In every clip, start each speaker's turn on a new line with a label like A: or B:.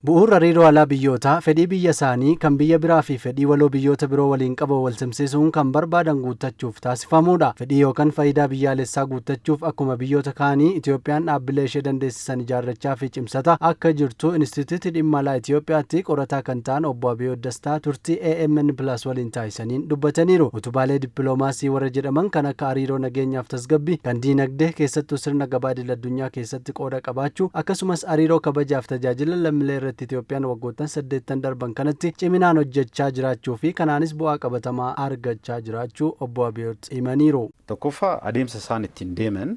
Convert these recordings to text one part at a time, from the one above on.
A: Bu'uurri hariiroo alaa biyyootaa fedhii biyya isaanii kan biyya biraa fi fedhii waloo biyyoota biroo waliin qaban wal simsiisuun kan barbaadan guuttachuuf taasifamudha. Fedhii yookaan faayidaa biyyaalessaa guuttachuuf akkuma biyyoota kaanii Itoophiyaan dhaabbilee ishee dandeessisan ijaarrachaa fi cimsata akka jirtu Inistituutii Dhimma Alaa Itoophiyaatti qorataa kan ta'an Obbo Abiyoot Dastaa turtii AMN Plus waliin taasisaniin dubbataniiru. Utubaalee dippiloomaasii warra jedhaman kan akka hariiroo nageenyaaf tasgabbii, kan diinagdee keessattuu sirna gabaa idil-addunyaa keessatti qooda qabaachuu, akkasumas hariiroo kabajaaf tajaajila lammiilee irratti Itoophiyaan waggoottan 8n darban kanatti ciminaan hojjechaa jiraachuu fi kanaanis bu'aa qabatamaa argachaa jiraachuu Obbo Abiyoot himaniiru.
B: Tokkoffaa, adeemsa isaan ittiin deeman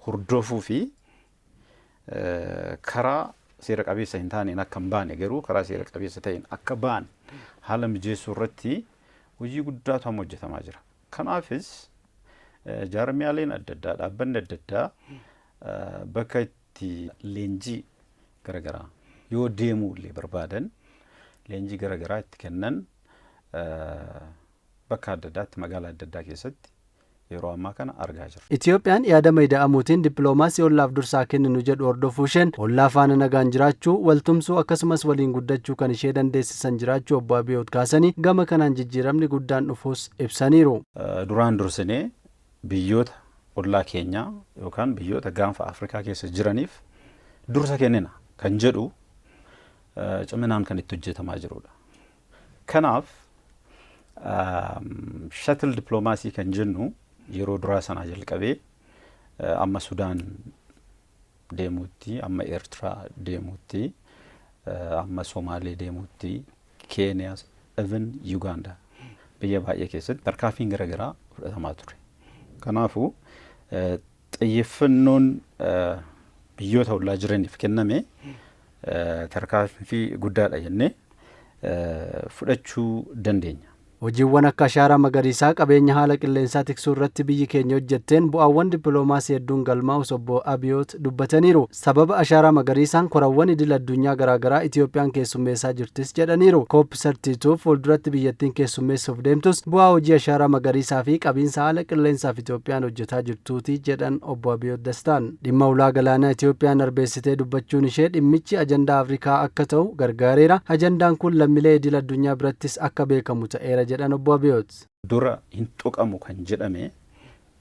B: hordofuu fi karaa seera qabeessa hin taaneen akka hin baane, garuu karaa seera qabeessa ta'een akka ba'an haala mijeessuu irratti hojii guddaatu amma hojjetamaa jira. Kanaafis jaarmiyaaleen adda addaa, dhaabbanni adda addaa bakka itti leenjii garaagaraa yoo deemuu illee barbaadan leenjii garaagaraa itti kennan bakka adda addaatti, magaalaa adda addaa keessatti yeroo ammaa kana argaa jirra.
A: Itoophiyaan yaadama ida'amuutiin dippiloomaasii ollaaf dursaa kenninu jedhu hordofuu isheen ollaa faana nagaan jiraachuu, waltumsuu, akkasumas waliin guddachuu kan ishee dandeessisan jiraachuu Obbo Abiyoot kaasanii, gama kanaan jijjiiramni guddaan dhufuus ibsaniiru.
B: Duraan dursinee biyyoota ollaa keenyaa yookaan biyyoota Gaanfa Afrikaa keessa jiraniif dursa kennina kan jedhu ciminaan kan itti hojjetamaa jirudha. Kanaaf shuttle diplomacy kan jennu yeroo duraa sanaa jalqabee amma Sudaan deemuutti, amma Eertiraa deemuutti, amma Somaalee deemuutti, Keeniyaa, even Yugaandaa, biyya baay'ee keessatti tarkaanfiin garaagaraa fudhatamaa ture. Kanaafuu xiyyeeffannoon biyyoota ollaa jiraniif kenname tarkaanfii guddaadha jennee fudhachuu dandeenya.
A: Hojiiwwan akka ashaaraa magariisaa, qabeenya haala qilleensaa tiksuu irratti biyyi keenya hojjetteen bu'aawwan dippiloomaasii hedduun galmaa'us Obbo Abiyoot dubbataniiru. Sababa ashaaraa magariisaan korawwan idil addunyaa garaagaraa Itoophiyaan keessummeessaa jirtis jedhaniiru. COP 32 fuulduratti biyyattiin keessummeessuuf deemtus bu'aa hojii ashaaraa magariisaa fi qabiinsa haala qilleensaaf Itoophiyaan hojjetaa jirtuuti jedhan Obbo Abiyoot Dastaan. Dhimma ulaa galaanaa Itoophiyaan arbeessitee dubbachuun ishee dhimmichi ajandaa Afrikaa akka ta'u gargaareera. Ajandaan kun lammiilee idil addunyaa birattis akka beekamu ta'eera jedhan Obbo Abiyoot.
B: Dura hin tuqamu kan jedhame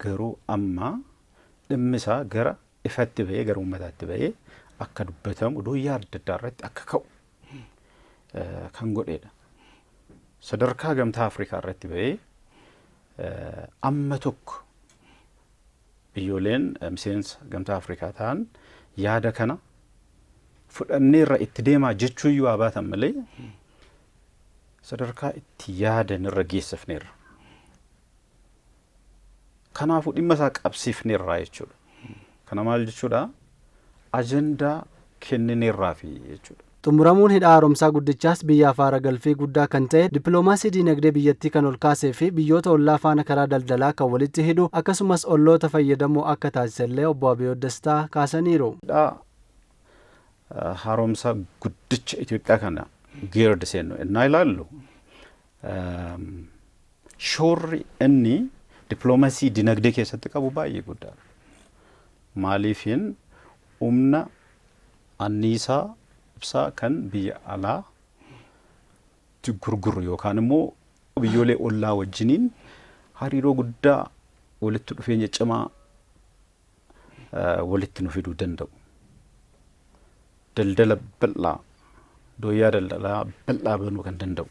B: garuu amma dhimmi isaa gara ifatti bahee, gara uummataatti bahee akka dubbatamu, dooyyaa adda addaa irratti akka ka'u kan godheedha. Sadarkaa Gamtaa Afrikaa irratti bahee amma tokko biyyooleen miseensa Gamtaa Afrikaa ta'an yaada kana fudhanneerra, itti deemaa jechuu iyyuu haa baatan malee, sadarkaa itti yaadan irra geessifneerra. Kanaafuu dhimma isaa qabsiifneerra jechuudha. Kana maal jechuudha? Ajandaa kennineerraafi jechuudha.
A: Xumuramuun hidha haaromsaa guddichaas biyyaaf haara galfii guddaa kan ta'e, dippiloomaasii diinagdee biyyattii kan ol kaasee fi biyyoota ollaa faana karaa daldalaa kan walitti hidhu, akkasumas olloota fayyadamoo akka taasisellee Obbo Abiyoot Dastaa kaasaniiru.
B: Hidha haaromsaa guddicha Itoophiyaa kana GERD seennu innaa ilaallu, shoorri inni dippiloomasii dinagdee keessatti qabu baay'ee guddaadha. Maaliifin humna anniisaa ibsaa kan biyya alaa gurguru yookaan immoo biyyoolee ollaa wajjiniin hariiroo guddaa, walitti dhufeenya cimaa walitti nu fiduu danda'u. Daldala bal'aa, dooyyaa daldalaa bal'aa banuu kan danda'u.